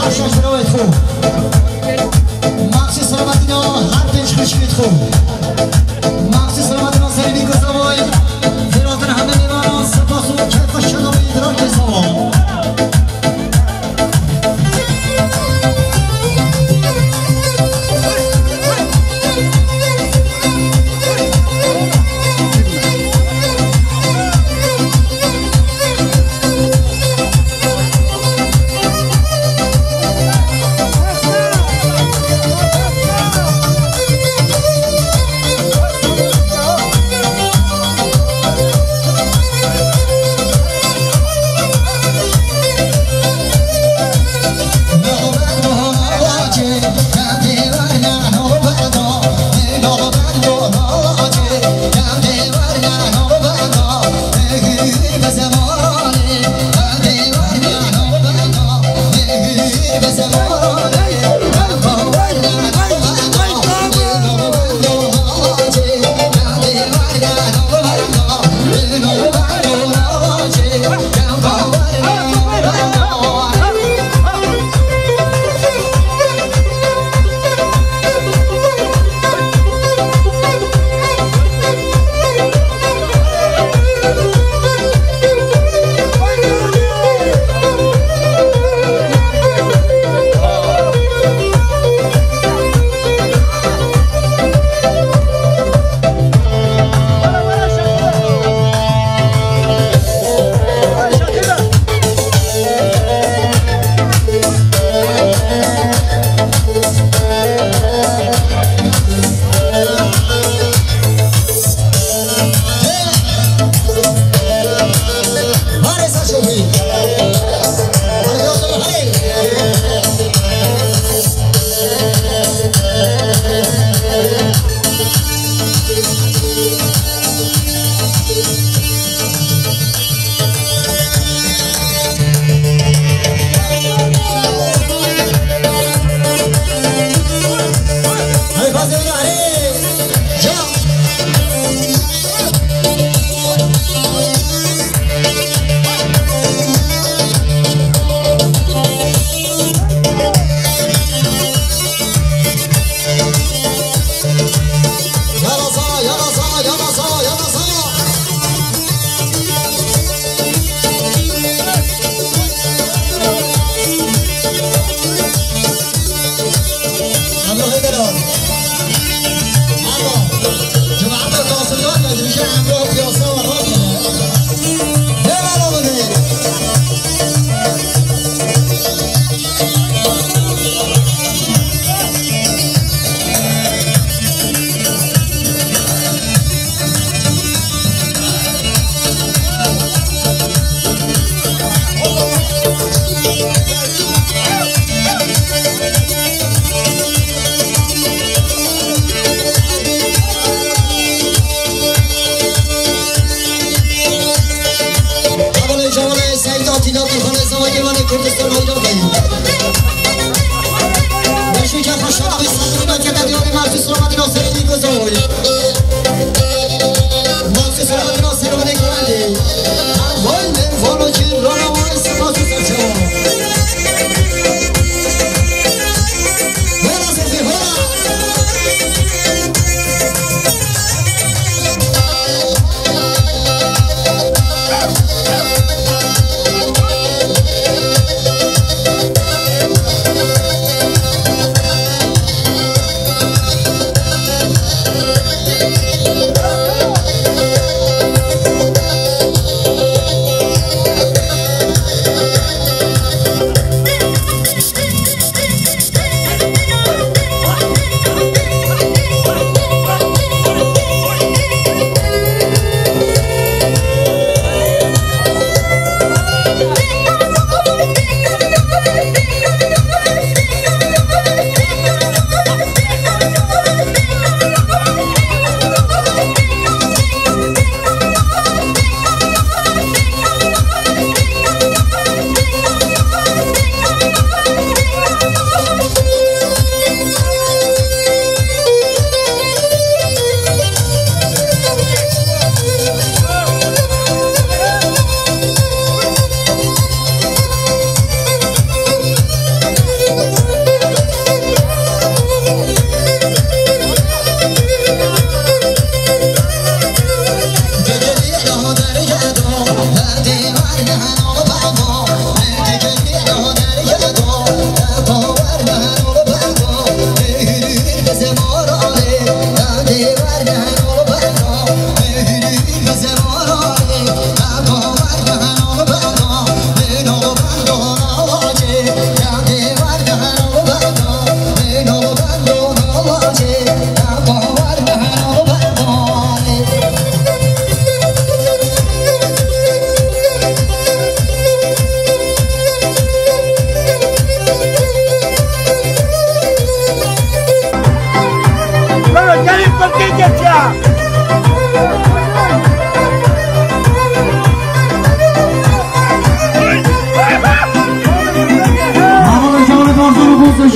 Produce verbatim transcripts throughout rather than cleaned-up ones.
Şaş birayê xwe. Maxsûs selametîna her pênc xwişkê xwe. Maxsûs selametîna serê vî gozavayî. Vêratin hemî mêvanan spas û keyf xweş çawa wî dirake sawa. Hevalê, hevalê, Seyda Tîla, Tîxanê Zewakê Vanê Kurdistan Avrupayê. Beşûka xweşa, Seyda Tîla, Tîxanê Zewakê Vanê Kurdistan Avrupayê. Maxsûs selametîna serê wê guhêrê. Hevalên Valocî, rana wan spas û serçawa. Hola zêdî, hola.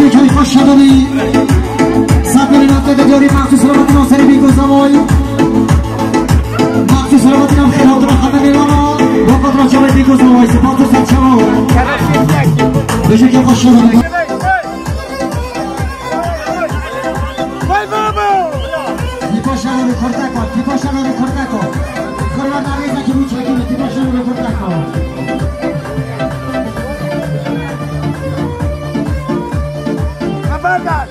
Çay xweş şadabî. Serdar Notê de diyarî Maxsûs Selametîn Serî Bîngo Zavay. Maxsûs Selametîn em xêr hatina xeme mêvana. Bo xatir çavê Bîngo Zavay. Sipas û serçava. Bêjikê xweş şadabî. Vay baba! Tîpa şerê kurdeko, tîpa şerê kurdeko. Kurban arêzekî bû çekî, tîpa şerê kurdeko. Xeberdan!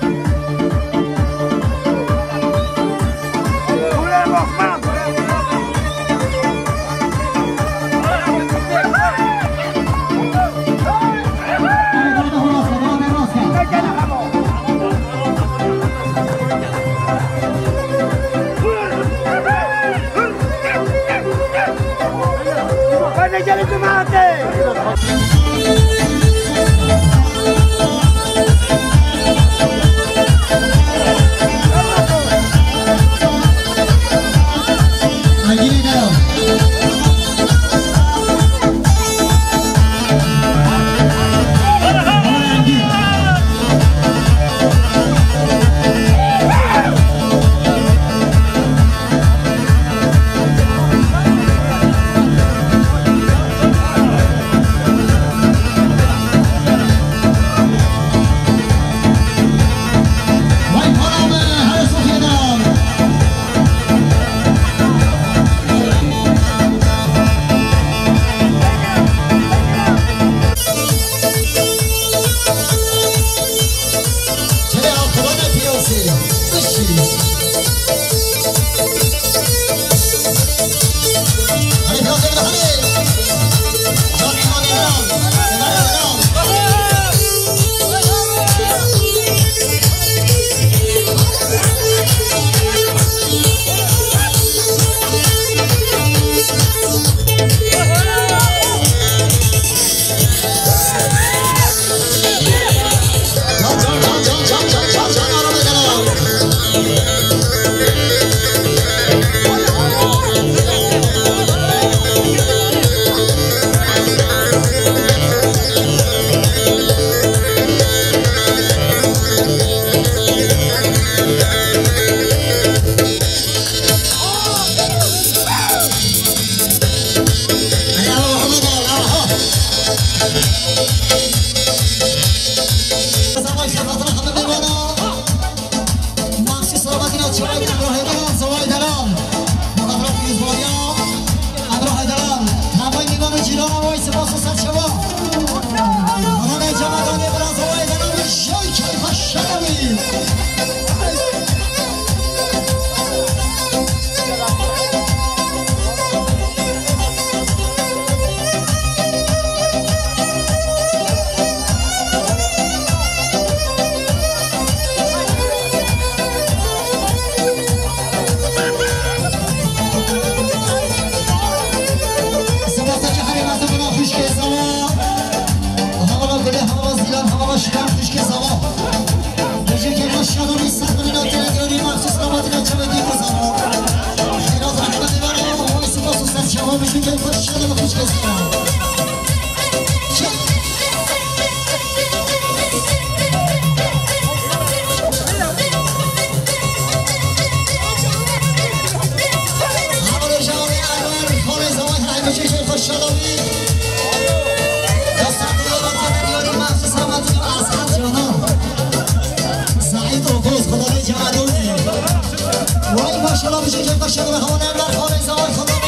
Ule Lokman! Vay maşallah, bir şey yok, başarılı. Hava ne var? Hava ne zaman? Hava ne var?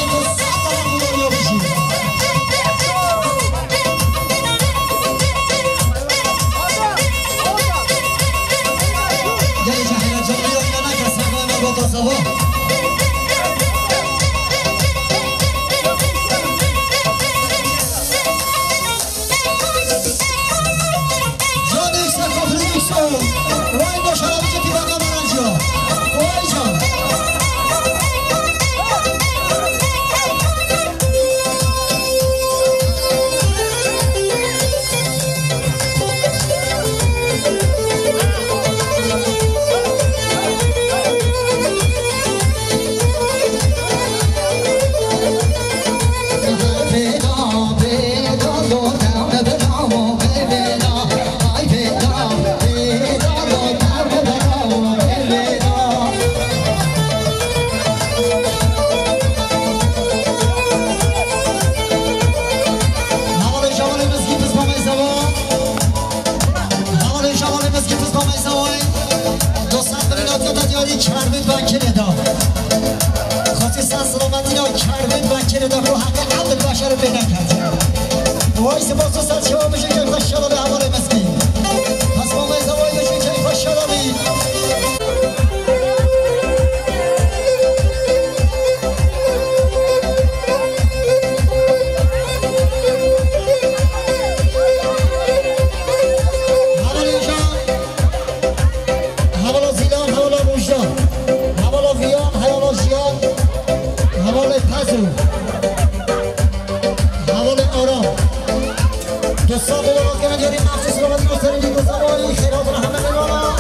Kermit Bekirê da. Xosî ser selametîna Kermit Bekirê da ku heqê Ebdulbaşarê pê neketiye. Way spas û ser çawa bijî ke xweş şada be hevalê mezgîn. Hespa me zeway bijî ke xweş şada bî. Hevalê Jan. Hevala Zîlan, hevala Rojda, hevala Viyan, hevala Jiyan, hevalê Pezo, hevalê Aram. Dosta bela kene diyarî mexsus rahat gösterildi. Dosta bela xeyrat rahmet eyvallah.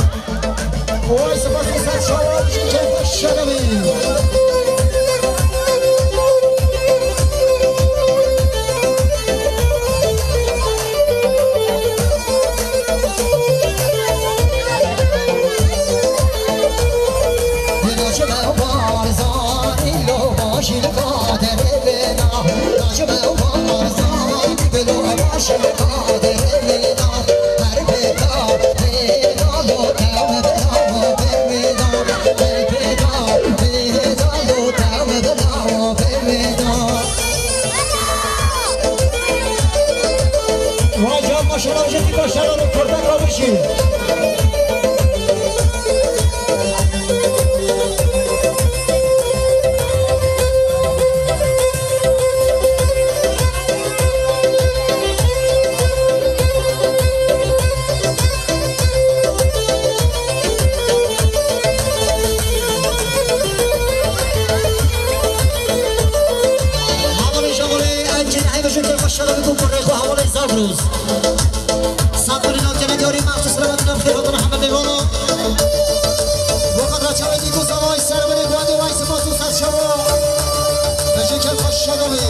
Oy spas û ser çawa şeremî. Vay can maşallah, jeti başarılı, kurda kalmışım. Hevalê Javolê, encî heyvê jûkê xwe şerê ku kurê xwe hevalê Zagroz. Sat birîna kene diyarî mexsus remet navxê hatin Hemed Eyvano. Bu kadar çavê dî ku zavay ser biri guhadê vay spas û ser çawa. Beşê kel xwe şerê.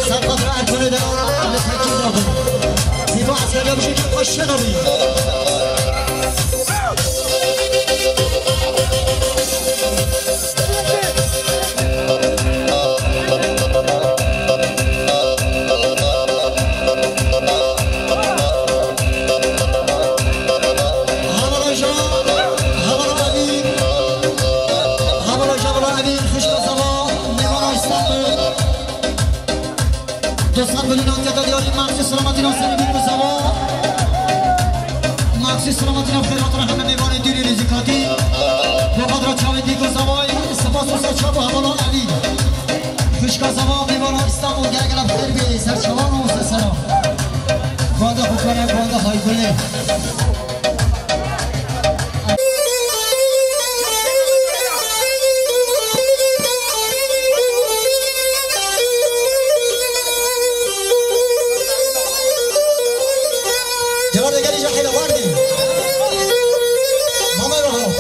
Ser xatira Erkanê de, em ê tekî dabin. Hêva eskeriya bijî ke xweş şerabî. Hevala Raja, hevala Elî, hevala Raja, hevala Elî, xişka Zava, mêvana Îstanbul. Dostlar, bölünatya da diyarî Maxsûs Selametîna serî bîn bi Zava. Maxsûs Selametîna xêr hatina heme mêvanê dûrî rêzîkatî. Bo qadra çavê dîk û Zavayê, spas û ser çav û hevala Elî. Xişka Zava, mêvana Îstanbul, gele gele bi xêr bê, ser çavan û ser selam. Guhanda xwe kare, guhanda Haygulê. Devar de gelî jahîle wardî. Mame rahat.